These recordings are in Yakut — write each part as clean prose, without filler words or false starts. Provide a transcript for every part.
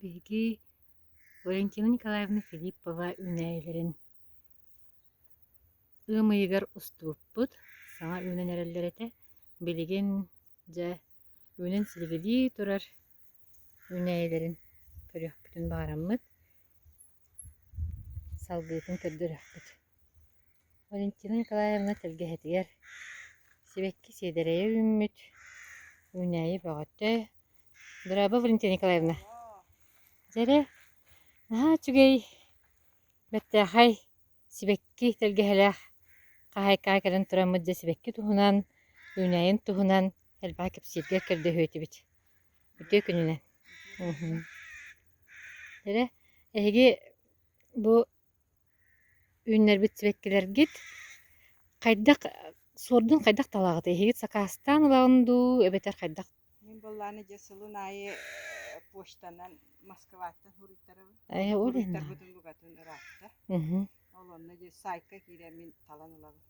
Биһиги Валентина Николаевна Филиппова үүнээйилэрин ыам ыйыгар устубуппут, саҥа үүнэн эрэллэр этэ. Билигин дьэ үүнэн силигилии турар үүнээйилэрин көрүөхпүтүн баҕараммыт, салгыытын көрдөрүөхпүт. Валентина Николаевна тэлгэһэтигэр сибэкки сиэдэрэйэ үүммүт, үүнээйи бөҕөтө. Дорообо, Валентина Николаевна. Дьэрэ, наһаа үчүгэй, бэртээхэй сибэкки тэлгэһэлээх хаһаайкаҕа кэлэн тураммыт дьэ сибэкки туһунан, үүнээйин туһунан элбэҕи кэпсииргэ көрдөһүө этибит. Үтүө күнүнэн. Дьэрэ, эһиги бу Үүннэрбит сибэккилэргит хайдах суордун хайдах талаҕытый? Эһигит сакаастаан ылаҕын дуу эбэтэр хайдах? Мин былааны дьэ сылын аайы почтанан Москваттан суруйтарабын. Ээ, ол иһин Суруйтарбытым букатын ыраатта. Мгм. Ол онно дьэ сайтка киирэн мин талан ылабын.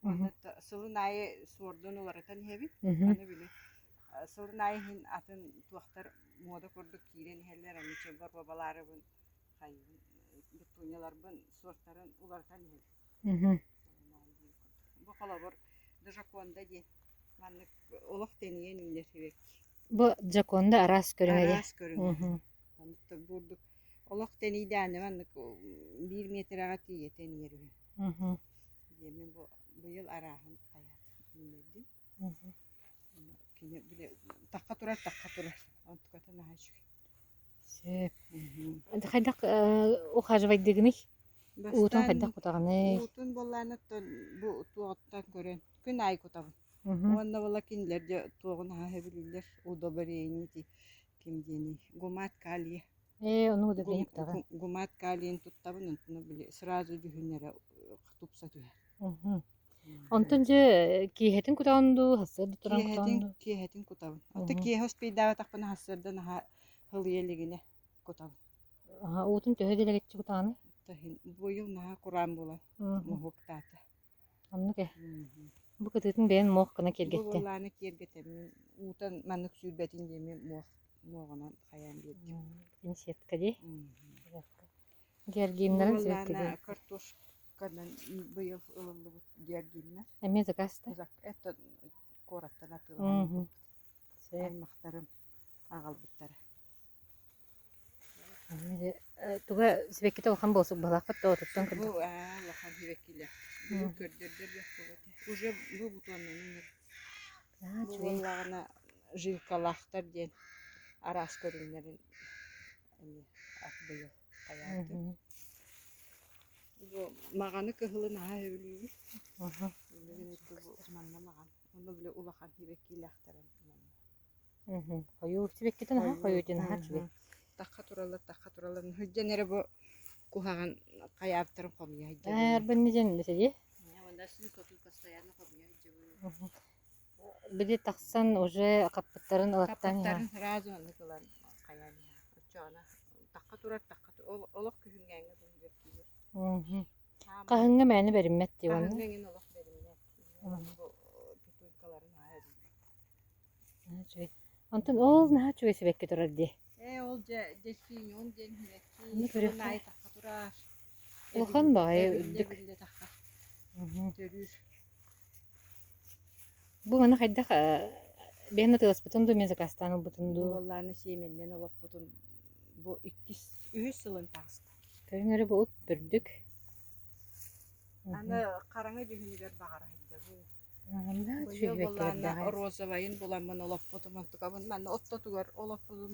Мгм. Уонна сылын аайы суордун уларытан иһэбин. Мгм. Аны били сылын аайы иһин атын туохтар муода курдук киирэн иһэллэр, аны чөбөр бабалаарыбын хайыыбын петунияларбын суортарын уларытан иһэбин. Бу холобур Джоконда диэн маннык олох тэнийэн үүнэр сибэкки. Бу Джоконда араас көрүҥэ Араас көрүҥэ. Маннык бурдук олох тэнийдээнэ маннык биир миэтэрэҕэ тиийэ тэнийэр үһү. Диэмин бу быйыл арааһын хайаат үүннэрдим. Кини били тахха турар тахха турар онтуката наһаа үчүгэй. Сөп. Хайдах ухаживайдыгыный? Уутун Бастаан хайдах кутаҕыный? уутун буоллаан оттон бу туоҕуттан көрөн күн аайы кутабын. Мгм. Уонна буола кинилэр дьэ туоҕун аһа сөбүлүүллэр удобрение ити ким диэний гумат калия. Ээ, ону удобрение кутаҕын. Гумат калийын туттабын онтуна били сразу дьүһүннэрэ тупса түһэр. Мгм. Онтон дьэ киэһэтин кутаҕын дуу, сарсыарда туран кутаҕын Киэһэтин дуу? киэһэтин кутабын. Ото Мгм. киэһэ успейдаабатахпына сарсыарда наһаа һылыйа илигинэ кутабын. Аһа, уутун төһө дэлэгэччи кутаҕыный? Таһын быйыл наһаа кураан буолан Мгм. моһуоктаата. Оннук ээ. Мгм. Бу кытыытын бэйэн муох гына Бу киэргэттин. буоллааны киэргэтэммин уутан маннык сүүрбэтин диэммин муох муоҕунан хайаан биэрдим. Пинцетка дии. Мгм. Бу Георгиевнарын сибэкки буоллаана диэн. картошканан быйыл ылыллыбыт георгиннар. Эмиэ заказ да? Это куораттан атыылаһан Мгм. ылбыппыт. Сөп. Аймахтарым аҕалбыттара. Туга сибэккитэ улахан буолсук быһалаахпыт да отуттан Бу курдук. аа улахан сибэккилээх. Бүгүн көрдөрдөр бэрт буолуо этэ. Уже бу бутоннанан эрэр. Наһаа Бу үчүгэй. буоллаҕына жилкалаахтар диэн араас көрүҥнэрин эмиэ ат быйыл хайаабытым. Бу маҕаны кыһылы наһаа сөбүлүүбүн. Билигин бу манна маҕан. Онно били улахан сибэккилээхтэрин манна. Хойуу сибэккитин аһа хойуутун аһа үчүгэй. Тахха тураллар, тахха тураллар. Сылдьан эрэ бу куһаҕан хайаабыттарын хомуйа сылдьабын. Ээ, диэн дии. Уонна сыыка постоянно хомуйа сылдьабын. Били тахсан уже хаппыттарын ылаттан Хаппыттарын сразу оннук ылан хайаан иһэ. Оччоҕуна тахха турар, тахха олох күһүҥҥээҥҥэ сылдьар киирэр. Хаһыҥҥа мээнэ бэриммэт дии уонна. Хаһыҥҥа эҥин олох бэриммэт. Бу петунькаларын аһа Наһаа үчүгэй. Онтон ол наһаа үчүгэй сибэкки турар дии. Ээ, ол дьэ дельфиниум диэн сибэкки Ону сылын көрүөххэ. аайы тахха турар. Улахан баҕайы Эбиллэ үрдүк. эбиллэ тахха төрүүр. Бу маны хайдах бэйэм атыыласпытым дуу, мен заказтаан ылбытым Бу дуу? буоллааны сиэмэннэн олоппутум бу иккис, үһүс сылын таҕыста. Көрүҥ эрэ бу үрдүк. Аны хараҥа дьүһүнүгэр баҕара сылдьабын. Быйыл буоллаҕына розовайын буламмын олоппутум онтукабын манна оттотугар олоппутум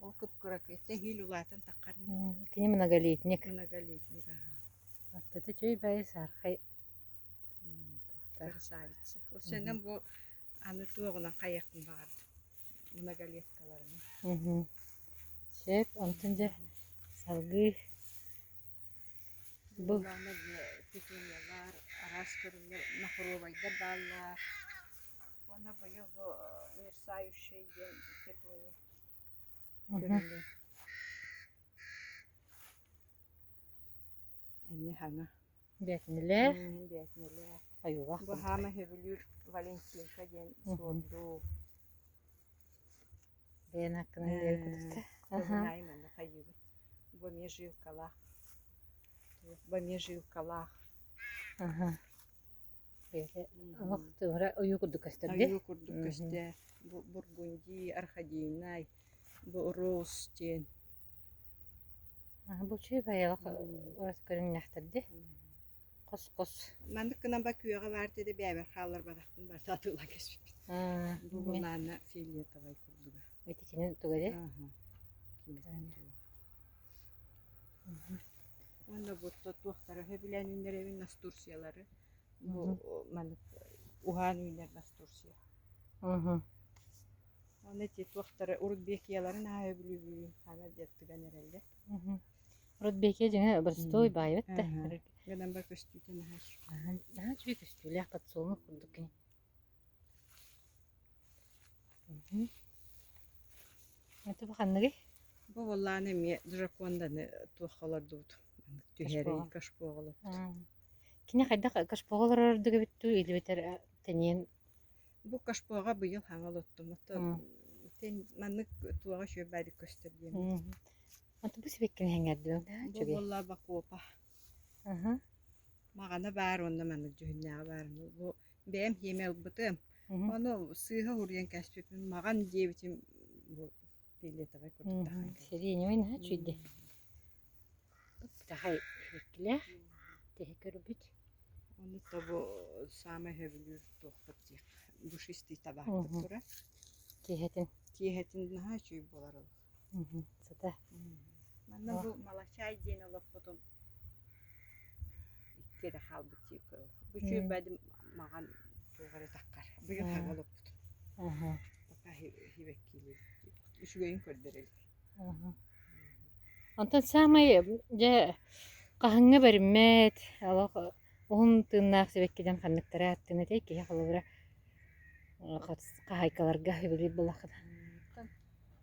ол кып-кыракый тэһиил улаатан таххарын. Кини многолетник. Многолетник аһа. Ортото чүй бай саархай Красавица. Осенен бу аны туоҕунан хайыахпын баҕардым. Многолеткаларынан. Сөп, онтон дьэ салгыы Бу Буоллаҕына петуниялар, араас көрүҥнэр, махровайдар бааллар. Уонна быйыл бу мерцающий диэн петуния көрүҥэ. Эмиэ хаҥа. Бээтинэлээх. Бээтинэлээх. Ойуулаах Бу хаама сөбүлүүр Валентинка диэн суорду. Бэйэн аккынан диэри кутуста. Сылын аайы манна хайыыбыт. Бу эмиэ жилкалаах. Бу эмиэ жилкалаах. Аха. Бэйэтэ олох туора ойуу курдук көстөр дии. Ойуу курдук көстөр. Бу Бургундий, Архадийнай, бу Роуз диэн. Бу үчүгэй баайалах ураты көрүҥнээхтэр дии. Хос-хос. Маннык гынан ба күөҕэ баар диэри бэйэбэр хаалларбатахпын барыта атыылаан кэспиппит. Бу булаана фиолетовай курдуга. Ити кини туга дии? Уонна бу туохтары сөбүлээн үүннэрэбин настурциялары. Бу маннык уһаан үүнэр настурция. Уонна ити туохтары урут бекияларын аһа сөбүлүүбүн хаҥа диэт тыган эрэллэр. Рудбекия дьиҥэ боростуой баайбыт да. Гынан бар көстүүтэ наһаа үчүгэй. Наһаа үчүгэй көстүүлээх подсолнух курдук кини. Это бу ханныгый? Бу буоллаҕына эмиэ драконданы туохха олордубут түһэрий кашпоҕа олордубут. Кини хайдах кашпоҕа олорор ордук эбит дуу или бэтэр тэнийэн Бу кашпоҕа быйыл хаҥа олоттум. Оттон маннык туоҕа үчүгэй баайдык көстөр диэн. Аты бу сибэккини сэҥээрдибэҥ да Бу үчүгэй. буолла бакопа. Маҕана баар уонна маннык дьүһүннээҕи баар. Бу бэйэм хиэмэ ылбытым. Ону сыыһа уруйан кээспиппин маҕан диэбитим бу фиолетовай курдук таххан кэллэ. Сиреневый наһаа үчүгэй. Бытахай сибэккилээх тэһэ көрбүт. Ону то бу саамай сөбүлүүр туохпут диэх душистый табаахпыт турар. Киэһэтин. Киэһэтин наһаа үчүгэй буолар ол. Сыта. Манна бу малачай диэн олоппутум икки эрэ хаалбыт дии көрөр. Бу үчүгэй бадым маҕан туох эрэ таххар. Быйыл хаҥа олоппутум. Пока хибэккиилик үчүгэйин көрдөрөлүк. Онтон саамай дьэ хаһыҥҥа бэриммэт, олох уһун тыыннаах сибэккинэн ханныктары ааттыан этэй киһи холобура хаһаайкаларга сөбүлүүр буоллаххына.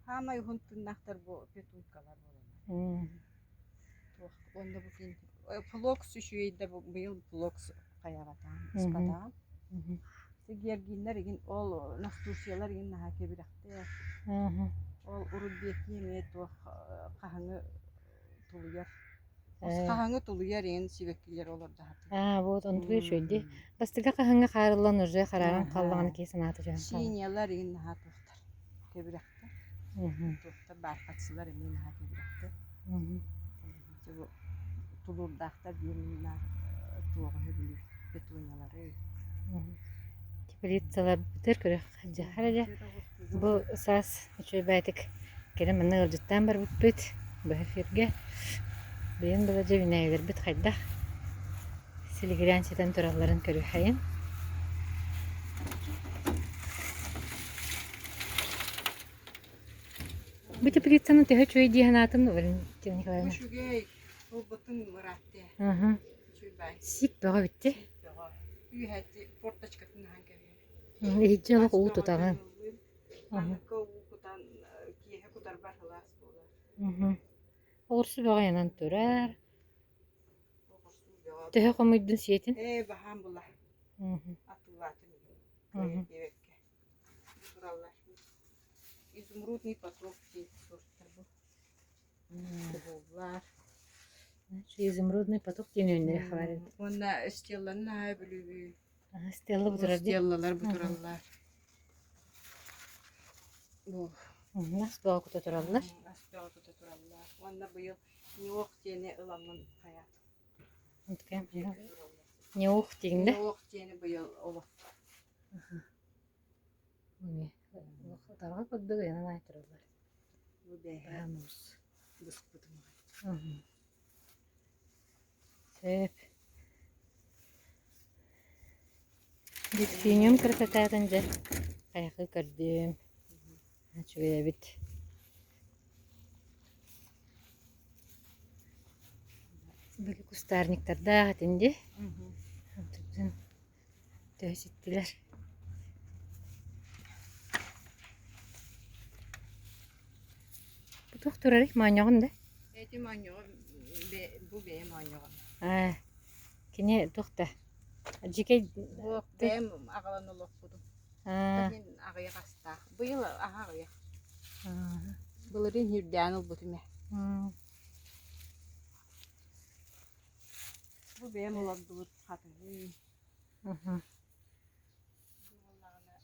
Хаамай уһун тыыннаахтар бу петунькалар буолаллар. Туох уонна бу кин флокс үчүгэй да быйыл флокс хайаабатаҕым, ыспатаҕым. Георгиннар игин ол настурциялар игин наһаа кэбирэхтэр. Ол урут диэки эмиэ туох хаһыҥы тулуйар. Хаһыҥы тулуйар игин сибэккилэр олордоһор. Аа, вот онтуга үчүгэй дии. Бастакы хаһыҥҥа хаарыллан уже харааран хааллаҕына киһи санаата түһэн хаалар. Синялар игин наһаа туохтар кэбирэхтэр. Туохтар баархатсылар эмиэ наһаа кэбирэхтэр. Тулуурдаахтар диэн туоҕу сөбүлүүр петуниялары. Теплицаларбытыгар көрөх дьахар дьэ бу саас үчүгэйбээтик кэлэн манна ыалдьыттаан барбыппыт быһа эфиргэ бэйэм да дьэ үүнээйилэрбит хайдах силигирээн ситэн туралларын көрүөхэйин Бу теплицаны төһө үчүгэй дии санаатын Валентина Николаевна? Үчүгэй, ылбытын ыраатте. Сиик бөҕө бүттэ. Бөҕө. Үөһэти форточкатын аһан кэбиһэр. Иһирдьэ олох уу тутаҕын. Маныкка уу кутан киэһэ кутарбар сылаас буолар. Оҕурсу бөҕө ыйанан турар. Төһө хомуйдун сиэтин? Ээ, баһаам була. Атыылаатым. Кыайан диэбэккэ. Тураллар. Изумрудный поток диэн сорттар бу. Буоллар. Изумрудный поток диэн үүннэрэ хабар эбит. Уонна стелланы наһаа бүлүүбүн. Стелла бу турар дии. Стеллалар бу тураллар. Бу. Ас бөҕө кута тураллар. Ас бөҕө кута тураллар. Уонна быйыл ньуох диэни ыламмын хайаатым. Ньуох диэҥ да? Ньуох диэни быйыл олохтум. Тарҕа курдук ыйанан аай тураллар. Бу бэйэһэ быспытым. Сөп. Дельфиниум красотатын дьэ хайҕыы көрдүм. Үчүгэй эбит. Били кустарниктардаах этин дии. Төһө ситтилэр? Бу туох турарый? Моонньоҕун да? Эти моонньоҕун бу бэйэм моонньоҕун. Аа, кини туох да дьикэй Буох бэйэм аҕалан олохпутум. Аа. Мин аҕыйах астаах. Быйыл аһа аҕыйах. Былырыын үрдээн ылбытым ээ. Бу бэйэм олордубут хатыҥым. Бу буоллаҕына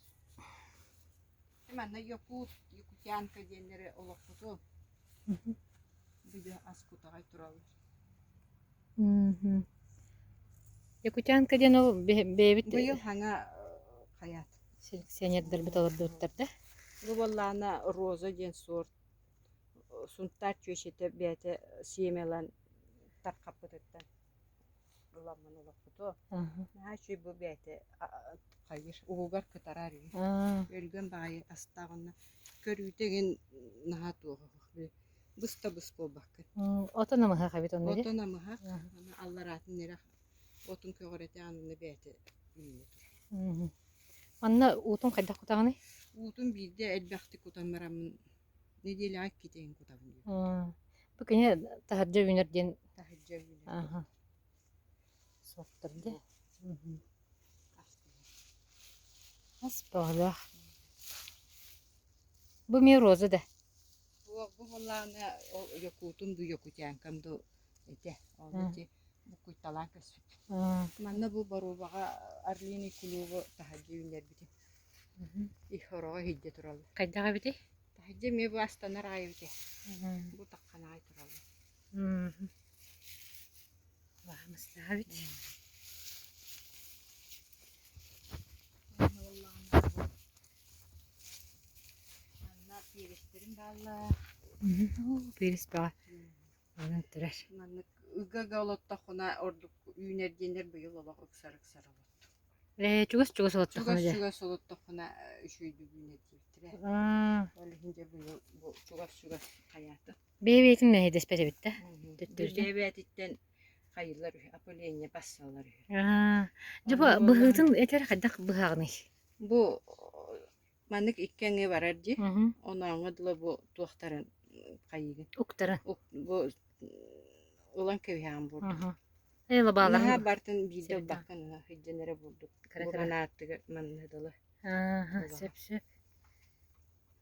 манна якут, якутянка диэннэри олохпутун бу дьэ ас кутаҕай тураллар. Якутянка диэн ол бэйэбит Быйыл хаҥа хайаат. селекционердарбыт олордубуттар да? Бу буоллаҕына роза диэн сорт Сунтаар чүөчэтэ бэйэтэ сиэмэ ылан тархаппытыттан ыламмын олохпуту. Наһаа үчүгэй бу бэйэтэ хайыыр угугар кытарар үһү. Өлгөм баҕайы астаах онно көрүүтэ игин наһаа туох быс да быс буолбаккын. Ото намыһах эбит онно Ото намыһах, аны аллараатын эрэ отун көҕүрэтэ анны бэйэтэ үүнэ турар. Манна уутун хайдах кутаҕыный? Уутун биирдэ элбэхтик кутан бараммын нэдиэлэҕэ иккитэ иһин кутабын диэн. Бу кини таһырдьа үүнэр диэн Таһырдьа үүнэр. Аха. Суохтар дии. Ас бөҕөлөөх. Бу эмиэ роза да? Суох, бу буоллаҕына ол якутун ду якутянкам ду этэ. Ол ити буккуйталаан көспүт. Манна бу боруобаҕа Орлиный клубу таһырдьа үүннэрбитим. Их ороҕо иһийдэ тураллар. Хайдах эбитий? Таһырдьа эмиэ бу астанар аҕай эбитэ. Бу таххан аҕай тураллар. Баһамыстаах эбит. Манна перецтэрим бааллар. Перец бөҕө. Онон турар. Маннык ыга-ыга олоттоххуна ордук үүнэр диэннэр быйыл олох ыксар-ыксар олоттум. Ээ, чугас-чугас олоттоххуна дьэ. Чугас-чугас олоттоххуна үчүгэйдик үүнэр диэбиттэрэ. Ол иһин дьэ быйыл бу чугас-чугас хайаата. Бэйэ-бэйэтин мэһэйдэспэт эбит да? Төттөрүтүн. Бэйэ-бэйэтиттэн хайыллар үһү, опыление бассаллар үһү. Дьэ бу быһыытын этэр хайдах быһаҕыный? Бу маннык икки аҥыы барар дии. Онооҥҥо дылы бу туохтарын хайыыгын. Уктарын. Бу ылан кэбиһэҕин бурдук. Э, лабааларын. Наһаа бартын биирдэ ылбаккын сылдьан эрэ бурдук. Буранааттыгар манна дылы. Сөп сөп.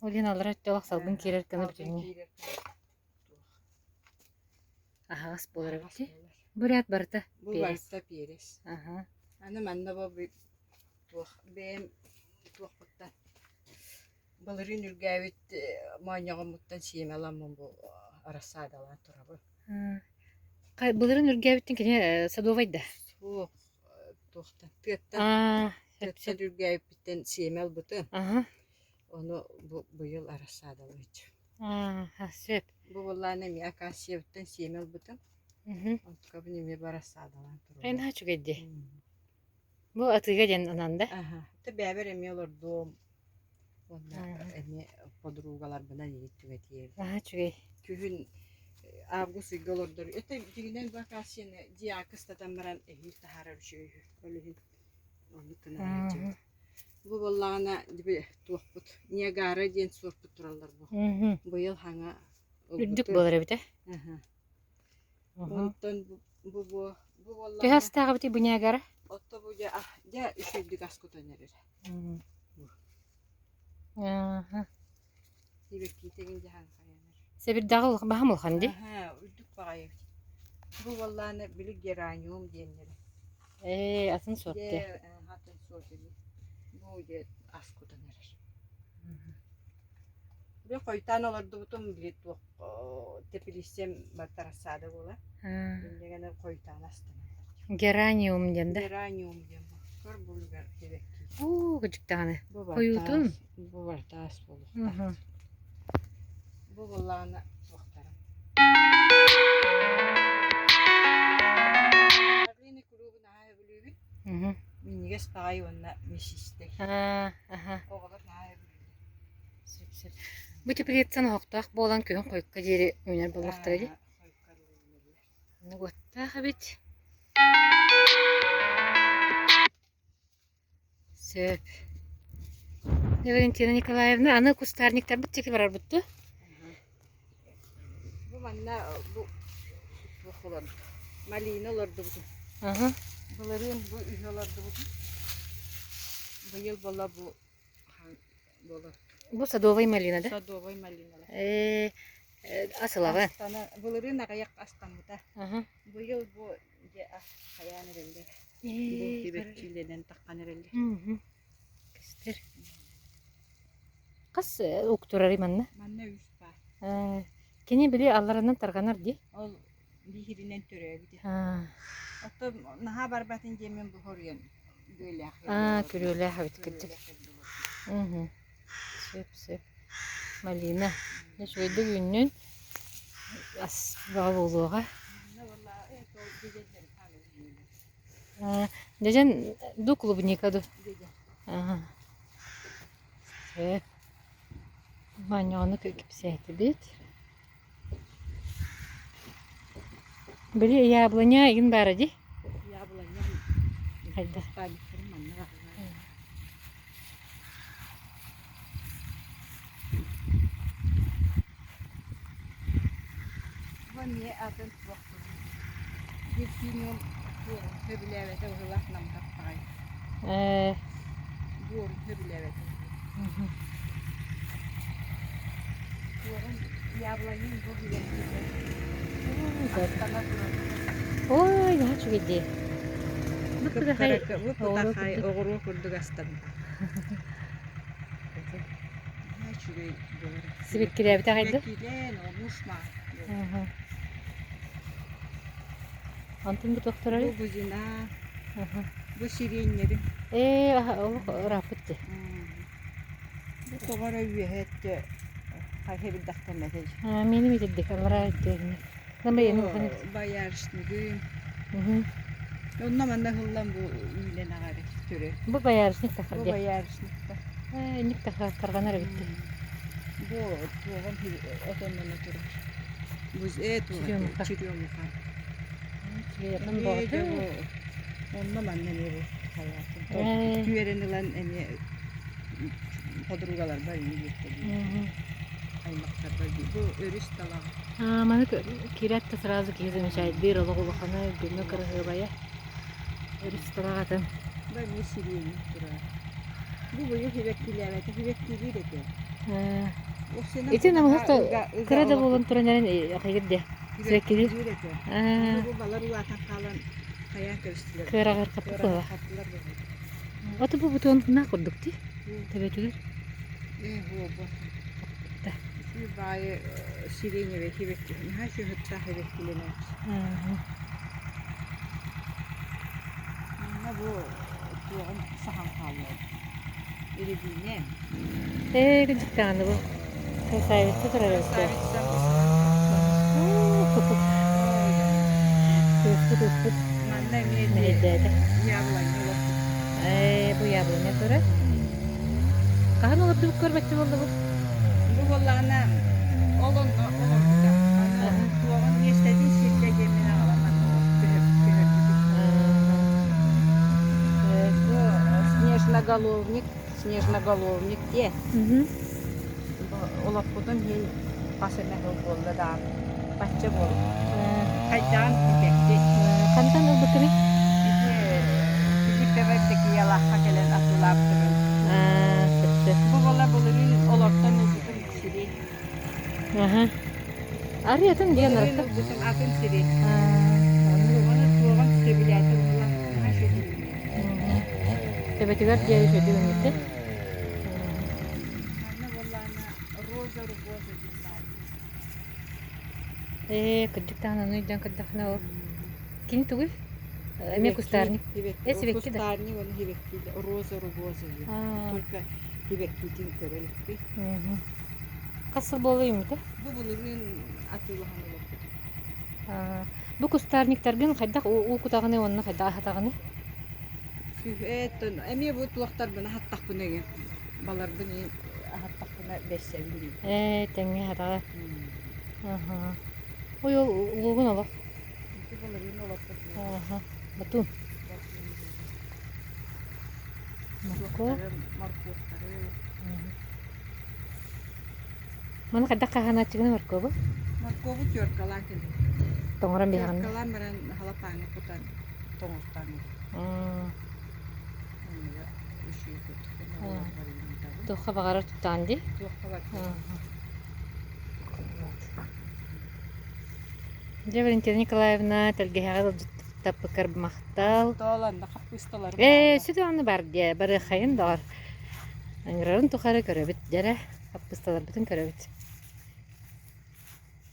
Ол иһин аллара өттө олох салгын киирэр гына бүтүннүү. Аһаҕас буолар эбит дии. Бурят барыта Бу барыта перец. Аны манна бу туох бэйэм туохпуттан былырыын үргээбит моонньоҕоммуттан сиэмэ ыламмын бу рассадалаан турабын. Былырыын үргээбиттин кини садовай да? Суох, туохтан тыаттан тыаттан үргээбиппиттэн сиэмэ ылбытым. Ону бу быйыл рассадалыыччы. Сөп. Бу буоллаҕына эмиэ акациябыттан сиэмэ ылбытым. Онтукабын эмиэ бу рассадалаан турабын. Наһаа үчүгэй дии. Бу атыыга диэн ананда. Аха. Тэ бэйэбэр эмиэ олордуом. Уонна эмиэ подругаларбынан иһит түгэтиэм. Наһаа үчүгэй. Күһүн август ыйга олордор. Это дьиҥинэн бу акацияны дьиэҕэ кыстатан баран эһиил таһаарар үчүгэй үһү. Ол иһин оннук гына сылдьабыт. Бу буоллаҕына туохпут Ниагара диэн суорпут тураллар бу. Быйыл хаҥа Үрдүк буолар эбит ээ. Онтон бу бу бу буоллаҕына Төһө астаах эбитий бу Ниагара? Отто бу дьэ дьэ үчүгэйдик ас кутан эрэр. Сибэккиитигин дьаһан хайанар. Сэбирдэҕи баһам улахан дии. Аһа, үрдүк баҕайы эбит. Бу буоллаҕына били гераниум диэннэри. Ээ, атын суорт Дьэ, атын суорт эбит. Бу дьэ ас кутан эрэр. Били хойутаан олордубутум били туох тэпилииссэм барыта рассада буолар. Инньэ гынан хойутаан астаналлар. Гераниум диэн да? Гераниум диэн бу. Көр булугар сибэкки. Уу, кыдьыктаҕына. Хойуутун. Бу бартаас буолуохтаах. Бу буоллаҕына туохтара. Орлиный кулуубун аһаа сөбүлүүбүн. Минньигэс баҕайы уонна мясистэй. Оҕолор наһаа сөбүлүүллэр. Сөп сөп. Бу теплицаны оһохтоох буолан күһүн хойукка диэри үүнэр буоллахтара дии. Хойукка диэри үүнэллэр. Уоттаах эбит. Сөп. Валентина Николаевна, аны кустарниктарбыт диэки барарбыт дуо? Бу манна бу туох олордо? Малина олордубутум. Былырыын бу үһү олордубутум. Быйыл буола бу буолар. Бу садовай малина да? Садовай малиналар. Ээ, ас ылаҕын. Астана былырыын аҕыйах астаммыта. Аха. Быйыл бу дьэ ас хайаан эрэллэр. Бу Ээ, сибэккилэнэн таххан эрэллэр. Мгм. Көстөр. Хас уктурарый манна? Манна үс баар. Ээ, кини били алларанан тарҕанар дии. Ол биһиринэн төрөөбүтэ. Аа, Оттон наһаа барбатын диэммин бу хоруйан бүөлээх аа, күрүөлээх эбит кырдьык. Мгм. Сөп, сөп. Малина. Дьэ, үчүгэйдик үүннүн. Ас бөҕө буолуоҕа. Аа, дьэдьэн ду клубника ду. Аа. Сөп. Манньоҕону кэпсээтибит. Били яблоня игин баара дии? Яблоня Хайдах? манна баһылаан. Бу эмиэ атын туох Дельфиниум буорун сөбүлээбэтэ быһыылаах намтах баҕайы. Ээ, Буорун сөбүлээбэтэ. мгм. Туоҕун яблонин бу билэргитэ. Ой, Астана турар. Ой, наһаа үчүгэй дии. Бу Кыпкыра кытахай бу оҕуруо кытахай курдук. оҕуруо курдук астаммыта. Наһаа үчүгэй буолар. Сибэккилээбитэ аҕай да? Сибэккилээн, олус мааны. Аха. Онтон бу Бу туохтарай? бузина, Аха. бу сиреннэрим. Ээ, аха, олох ырааппыт дии. Бу тоҕо эрэ үөһэ өттө хайа билдэхтэммэтэй. Аа, миэним итирдик, аллараа өттүгүнэ. Бу Намайын улахан эбит. боярышнигым. Мгм. Онно манна ыһыллан бу үүнэн аҕай төрө. Бу боярышник тахар Бу дии. боярышникта. Ээ, инник тахар тарҕанар эбит дии. Бу туоҕум отонноно турар. Бу туох Черемуха. черемуха. Үчүгэй Эмиэ боҕоту. дьэ бу онно манна эмиэ бу хайаатын. Ээ. Түөрэн ылан эмиэ подругаларбар эмиэ биэртэлиим. Мгм. Аймахтарбар бу өрүс талаҕа. Аа, маны киирээт да сразу киһи замечает биир олох улахана, күҥҥэ кыраһыабайа. Өрүс талаҕатын. Бу эмиэ сириэни турар. Бу быйыл сибэккилээбэтэ, сибэккилиир этэ. Ээ, Охсенан Ити намыһах наһаа да ыга ыга кыра да олох буолан туран эрэн хайгыр диэ. Сибэккилиир. сибэккилиир этэ. Ону Аа, бу балар улаатан хаалан хайаан кэбистилэр. кыараҕар хаппыт Кыараҕар буолла. хаттылар быһыылаах. Ото бу бутуонна курдук дии. Төбөтүгэр. Ээ, буолбат. Да. Үчүгэй баайы сиреневэй сибэкки. Наһаа үчүгэй сибэккилэнээччи. Мгм. Манна бу туоҕум сахан хаалла. Рябине. Ээ, күндүктэҕинэ бу. Красавица турар эбит. Красавица бу сахан хаалла. Тыыспыт ыспыт Манна эмиэ мэһэйдээтэ. яблоня олорбут. Ээ, бу яблоня турар. Хаһан олордубут көрбөччү буолла бу? Бу буоллаҕына ол онно олорбута. Аны туоҕун миэстэтин сиргэ диэммин аҕалан көһөрбүтүм. Бу снежноголовник, снежноголовник диэ. Бу олохпутун иһин хас эмэ сыл буолла даҕаны. Бачча буолла. Хайдаҕын сибэкки. Хантан ылбыккыный? Ити Филиппева Евдокиялаахха кэлэн атыылаабытыгын. Сөп-сөп. Бу буола былырыын олортон ылбытым сири. Аха. Арыйатын диэн Былырыын арахта. ылбытым атын сири. Ону туоҕун сөбүлээтэ була наһаа үчүгэй. Төбөтүгэр диэри үчүгэйдик үүммүттэр. Манна буоллаҕына роза ругоза диэн баар. Ээ, кырдьык даҕаны ону өйдөөн көрдөххүнэ ол кини тугуй? Эмиэ кустарник. Э, сибэкки да. Кустарник оны сибэкки роза ругоза диэн. Только сибэккитин көрө иликпин. Хас сыл буола үүммүтэ? Бу былырыын атыылаһан олорбут. Бу кустарниктаргын хайдах уу кутаҕыный уонна хайдах аһатаҕыный? Эттэн эмиэ бу туохтарбын аһаттахпына иҥин баларбын иин аһаттахпына бэссэбин. Ээ, тэҥҥэ аһатаҕа. Аха. Ой, ол луугун олох. Ити былырыын олорбут Аха. Батун. Моркуоп. Туохтары, моркуоптары. Маны хайдах хаһаанааччыгыный моркуобу? Моркуобу теркалаан кэлин. Тоҥорон биһэҕин. Теркалаан баран халапааҥҥа кутан тоҥортоон. Оннуга үчүгэй курдук. Туохха баҕарар туттаҕын дии? Туохха баҕарар. Дьэ, Валентина Николаевна, тэлгэһэҕэ ыалдьыттаппыккар махтал. Тоол анна хаппыысталарым Ээ, бааллар. сүдү аны бар диэ, барыаххайын доҕор. Ыҥырарын тухары көрөбүт, дьэрэ, хаппыысталарбытын көрөбүт.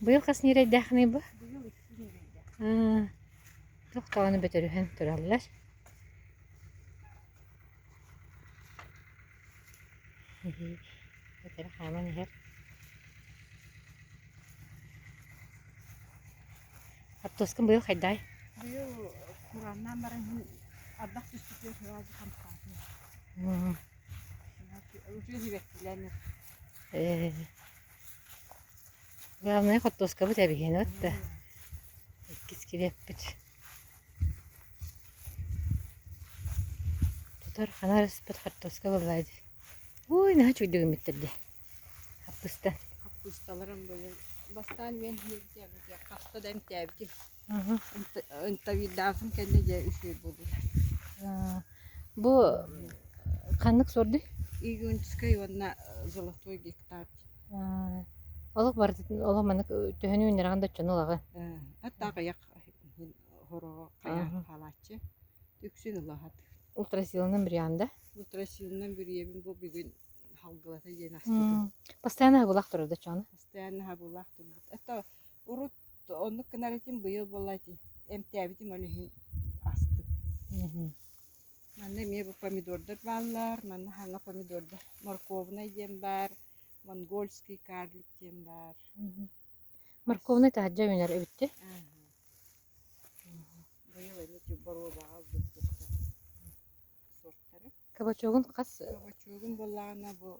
Быйыл хас ньирэйдээхиний бу? Быйыл икки ньирэйдээх. Аа, туох даҕаны бөтөрүһэн тураллар. Этэрэ хааман иһэр. Хортуоскун быйыл хайдай? Быйыл курааннаан баран иһин ардах түспүтүгэр сразу хамсаатым. Үчүгэй сибэккилээн Ээ, главное хортуоскабыт эбиһиэнэ да иккис килиэппит. Тутар ханар ыспыт хортуоска буоллаа дии. Ой, наһаа үчүгэйдик гыммыттар дии. Хаппыста. Хаппыысталарым быйыл бастаан үөн иһиэбитэ хаста да эмтээбитим. Ынтавирдаабытым кэннэ дьэ үчүгэй буолбута. Бу ханнык суордуй? Июньскай уонна золотой гектар. Олох барытын олох маннык төһөнү үүннэрэҕин да оччону ылаҕын. Хатта аҕыйах хороҕо хайаан хаалааччы. Үксүн ылаһат. Ультрасилынан бүрүйэҕин да? Ультрасилынан бүрүйэбин бу бүгүн халгылата диэн астытым. Постоянно хабылаах турар да оччоҕуна? Постоянно хабылаах турбут. Это урут оннук гынар этим быйыл буолла ити эмтээбитим ол иһин астым. Манна эмиэ бу помидордар бааллар, манна хаҥа помидордар. Морковнай диэн баар, монгольский карлик диэн баар. Морковнай таһырдьа үүнэр эбит дии. Быйыл эмиэ боруобаҕа ылбыт суортары. Кабачогун хас Кабачогун буоллаҕына бу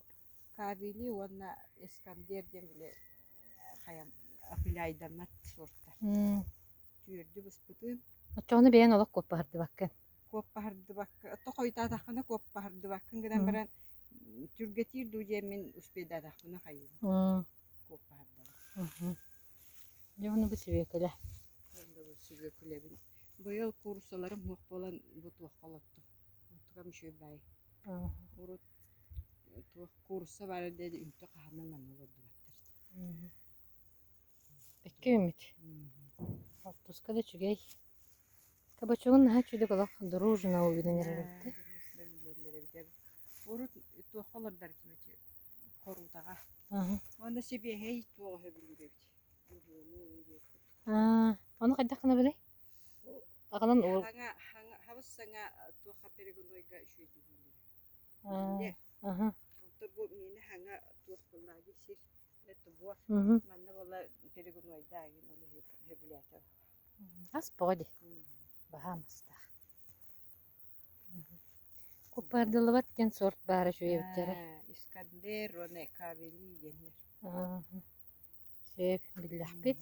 Кабели уонна Искандер диэн били хайам апиляйдаммат суортар. Түөрдү быспытым. Оччоҕуна бэйэҥ олох куоппаһырдыбаккын. Куоппаһырдыбакка, ото хойутаатаххына куоппаһырдыбаккын гынан баран түргэтиир дуу диэммин успейдаатахпына хайыыбын. Куоппаһырдабын. Дьэ уонна бу сүбүөкүлэ. Уонна бу сүбүөкүлэбин. Быйыл кууруссаларым суох буолан бу туохха олоттум. Онтукам үчүгэй баай. Урут туох куурусса баар эрдэ үнтү хаһанан манна олордубаттар. Икки үүммүт. Алтуска да үчүгэй. Кабачогун наһаа үчүгэй олох дружно үүнэн эрэр эбит. Урут туохха олордор этим хоруутаҕа. Уонна сибиэһэй туоҕа сөбүлүүр эбит. Ону хайдах гынабыный? Аҕалан Хаҥа хабыс саҥа туохха перегонойга үчүгэйдик дииллэр. Онто бу миэнэ хаҥа туох буоллаҕа сир это буор. Манна буолла перегонойда агин ол сөбүлээтэ. Ас боҕо дии. Баһаам астаах. Куппардыллыбат диэн сорт баара үчүгэй эбиттэрэ. Искандер уонна Кавели диэннэр. Сөп, биллэхпит.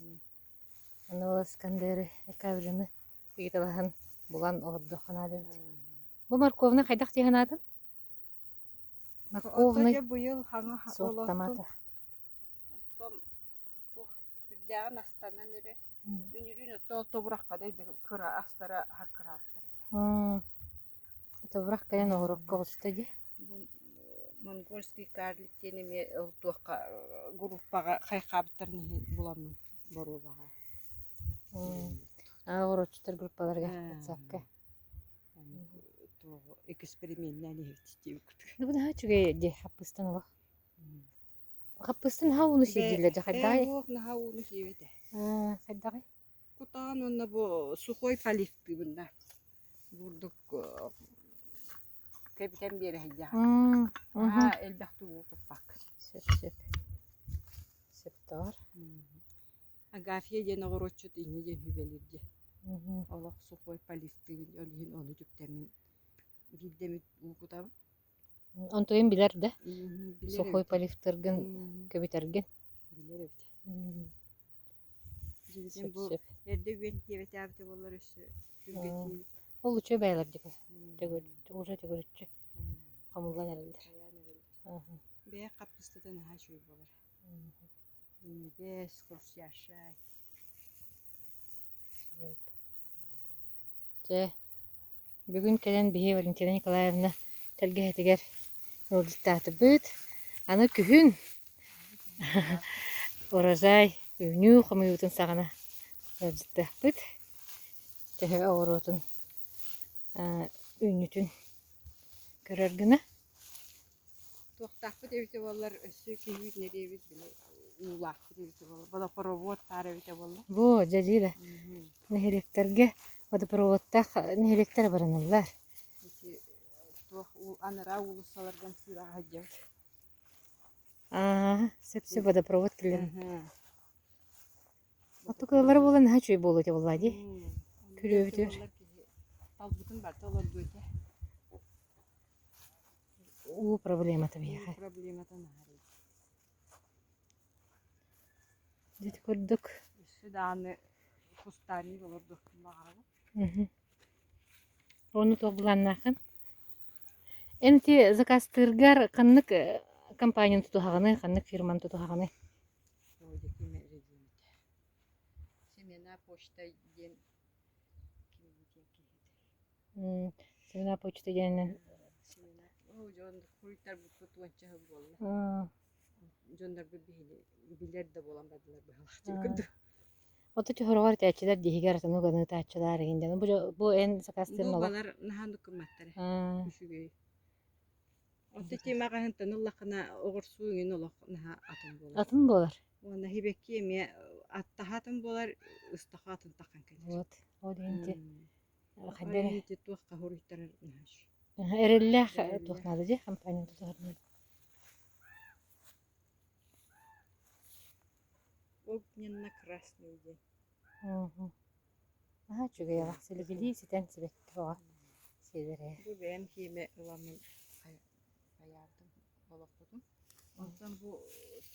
Аны ол Искандеры, Кавелины ыйыталаһан булан олордуохха наада эбит. Бу морковна хайдах дии санаатын? Оттон Морковный дьэ быйыл хаҥа сорт олоттум. томата. Оттон бу сүрдээҕин астанан эрэр. Үнүрүүн оттон тобурахха да кыра астара хаккыраабыттар этэ. Тобурах кэлэн оҕурокко оҕуста дии. Бу монгольский карлик диэн эмиэ ол туохха группаҕа хайхаабыттарын иһин буламмын боруобаҕа. Оҕуруотчуттар группаларыгар WhatsApp-ка. Туоҕу эксперименнээн иһэбит диэбит Ну, бу наһаа үчүгэй дии хаппыыстан олох. Хаппыыстан наһаа ууну сиир дииллэр дьэ хайдаҕый? Ээ, наһаа ууну сиэбэтэ. Хайдаҕый? Кутаан уонна бу сухой поливтыыбын да. Бурдук кэбитэн биэрэ сылдьаҕын. Наһаа элбэхтик уу куппаккын. Сөп сөп. Сөп доҕор. Агафья диэн оҕуруотчут инньэ диэн сүбэлиир дии. Олох сухой поливтыыбын, ол иһин ону түктэммин биирдэ эмит уу кутабын. Онтуйун билэр да? Билэр Сухой эбит. поливтаргын көбүтэргин. Билэр эбит. Дьиҥинэн Сөп бу сөп. эрдэ үөн диэбэтээбитэ буоллар өссө түргэтиибит. Ол үчүгэй бэйэлэр дьэ уже төгүрүччү хомуллан эрэллэр. Хайаан эрэллэр. Бэйэ хаппыстата наһаа үчүгэй буолар. Минньигэс, хрустящай. Сөп. Дьэ, бүгүн кэлэн биһи Валентина Николаевна тэлгэһэтигэр Ыалдьыттаатыбыт. Аны күһүн урожай үүнүү хомуйуутун саҕана ыалдьыттыахпыт. Төһө оҕуруотун үүнүүтүн көрөр гына. Туохтаахпыт эбитэ буоллар, өссө киһибит нэриэбит били уулаахпыт эбитэ буоллар, водопровод баар эбитэ буолла. Бу дьадьыыра нэһилиэктэргэ водопроводтаах нэһилиэктэр абыраналлар. Ити туох анараа уулуссаларга сыыраҕа сылдьабыт. Аа, сөп-сөп водопровод киллэрэн. Оттук ыаллара буолан наһаа үчүгэй буолуо этэ буоллаа дии. Күрүөбүтүгэр. Талбытын барыта олордуо этэ. Уу проблемата биһиэхэ. Уу проблемата наһаа Ити курдук. Өссө даҕаны кустарник олордуохпун баҕарабын. Ону туох былааннааххын? Эн ити заказтыыргар ханнык компанияны тутуһаҕыный, ханнык фирманы тутуһаҕыный? Кимэ эрэ диэн этэ. Семена почта диэн ким диэн киһи этэ. Семена почта диэнинэн Семена. Оо, дьон хуруйтарбыппыт уонча сыл буолла. Дьоннорбут биһини билэр да буолан бардылар быһалаах диэн курдук. Ото чохороҕор этээччилэр диһигэр атыны уганы ытааччылар иһин диэн. Бу бу эн сакаастыыр Бу мала. балар наһаа нуккумматтара. Үчүгэй. Онто ти маҕаһынтан ыллаххына оҕурсуу иҥин олох наһаа атын буолар. Атын буолар. Уонна хибэкки эмиэ аттаха атын буолар, ыстаха атын таххан кэлэр. Вот. Ол иһин ти Хайда эрэ ити туохха хоруйтарар наһаа Эрэллээх туох наада дии компания тутуһар Огненно-красный диэн. Наһаа үчүгэй алах силигилии ситэн сибэкки оҕо сиэдэрэ. Бу бэйэм киимэ ыламмын хайаабытым олохпутум. Онтон бу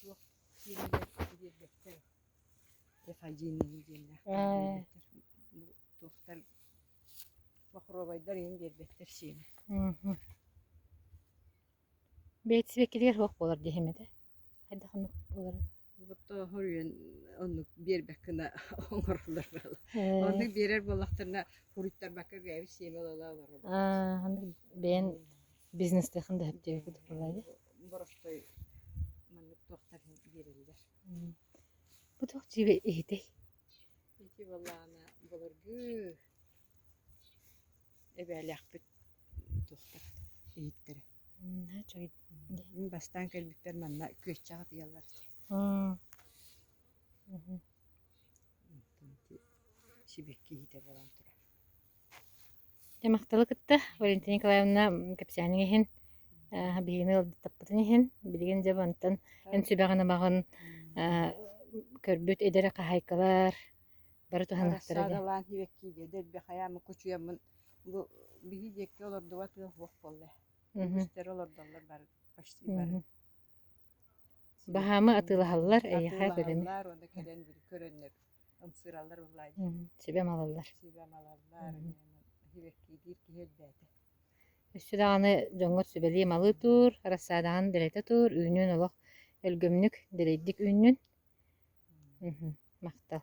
туох киимэлэр биэрбэттэр. Эфадьииннэри диэннээх биэрбэттэр. Бу туохтар махровайдар иһин биэрбэттэр сиэмэ. Бэйэтэ сибэккитигэр суох буолар диэһим этэ. Хайдах оннук буоларый? Ботто хоруйун оннук биэрбэт гына оҥороллор буолла. Оннук биэрэр буоллахтарына хуруйтарбакка бэйэбит сиэмэ ыла олоробут. Аа, оннук бэйэн бизнестээхин да сөптөөбүт курдук буолла дии. Боростой маннык туохтар биэрэллэр. Бу туох дьиибэ иһитэй? Ити буоллаҕына былыргы эбээлээхпит туохтар иһиттэрэ. Мин бастаан кэлбиппэр манна күөччэх атыйаллар этэ. Сибэкки иһитэ буолан турар. Дьэ махталы кытта Валентина Николаевна кэпсээниҥ иһин, биһигини ыалдьыттаппытын иһин, билигин дьэ мантан эн сүбэҕин-амаҕын көрбүт эдэр хаһаайкалар бары туһаныахтара дии. Рассадалаан сибэккиигэ дэлби хайаамы кучуйаммын бу биһи диэки олордубат ыал суох буолла. Үгүстэр олордоллор бары почти бары. Баһаамы атыылаһаллар эйиэхэ көрөмү. Атыылаһаллар уонна кэлэн били көрөннөр ымсыыраллар буоллаа Сүбэм алаллар. Сүбэм алаллар сибэккиилиир киһи элбээтэ. Өссө даҕаны дьоҥҥор сүбэлии малы тур, рассадаҕын дэлэтэ тур, үүнүөн олох өлгөмнүк, дэлэйдик үүннүн. Махтал.